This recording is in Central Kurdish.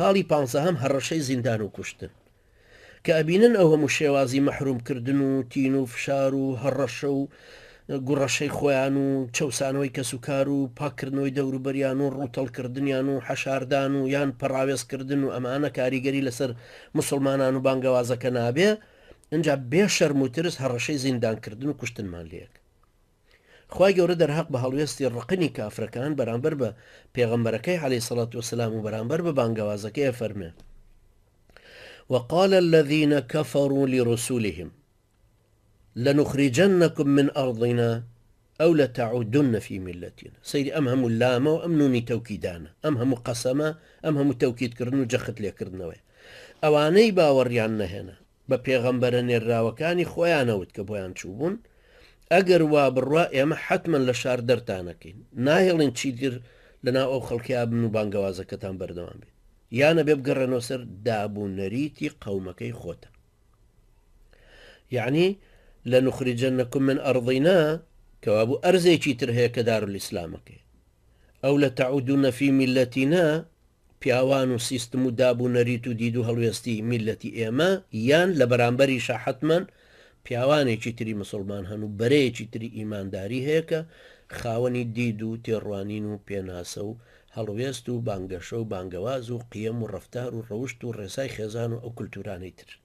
خاڵی پانزەهەم هەڕەشەی زیندان و کوشتن. کە ئەبینن ئەو هەموو شێوازی مەحروم کردن و تین و فشار و هەڕەشە و گوڕەشەی خۆیان و چەوسانەوەی کەسوکار و پاککردنەوەی دەوروبەریان و ڕووتەڵکردنیان و حەشاردان و یان پەڕاوێزکردن و ئەمانە کاریگەری لەسەر موسڵمانان و بانگەوازەکە نابێ، ئینجا بێ شەرم و ترس هەڕەشەی زیندانکردن و کوشتنمان لێکەن. خوای گەورە دەرهەق بە هەڵوێستی ڕقنی کافرەکان بەرامبەر بە پێغەمبەرەکەی عەلەیهی سەڵات وسلام و بەرامبەر بە بانگەوازەکەی ئەفەرمێ وقال الذين كفروا لرسلهم لنخرجنكم من أرضنا أو لتعودن في ملتنا سەیری ئەم هەموو لامە و ئەم نونی تەوکیدانە ئەم هەموو قەسەمە ئەم هەموو تەوکیدکردن و جەخت لێکردنەوەی ئەوانەی باوەڕیان نەهێنا بە پێغەمبەرە نێرراوەکانی خۆیانەوت کە بۆیان چووبوون، ئەگەر وا بڕوا ئێمە حەتمەن لە شار دەرتانەکەین، ناهێڵین چیتر لەناو ئەو خەڵکەیا بن و بانگەوازەکەتان بەردەوام بێت، یان ئەبێ بگەڕێنەوە سەر داب و نەریتی قەومەکەی خۆتان. یەعنی، لنخرجنکم من ارضنا، کەوابوو ئەرزێکی تر هەیە کە دارالاسلامەکەیە. او لتعودن فی ملتنا، پیاوان و سیستم و داب و نەریت و دید و هەڵوێستی میللەتی ئێمە، یان لە بەرامبەریشا حەتمەن پیاوانێکی تری مسوڵمان هەن و بەرەیەکی تری ئیمانداری هەیە کە خاوەنی دید و تێڕوانین و پێناسە و هەڵوێست و بانگەشە و بانگەواز و قیەم و ڕەفتار و ڕەوشت و ڕێسای خێزان و ئەو کولتوورانەی ترن.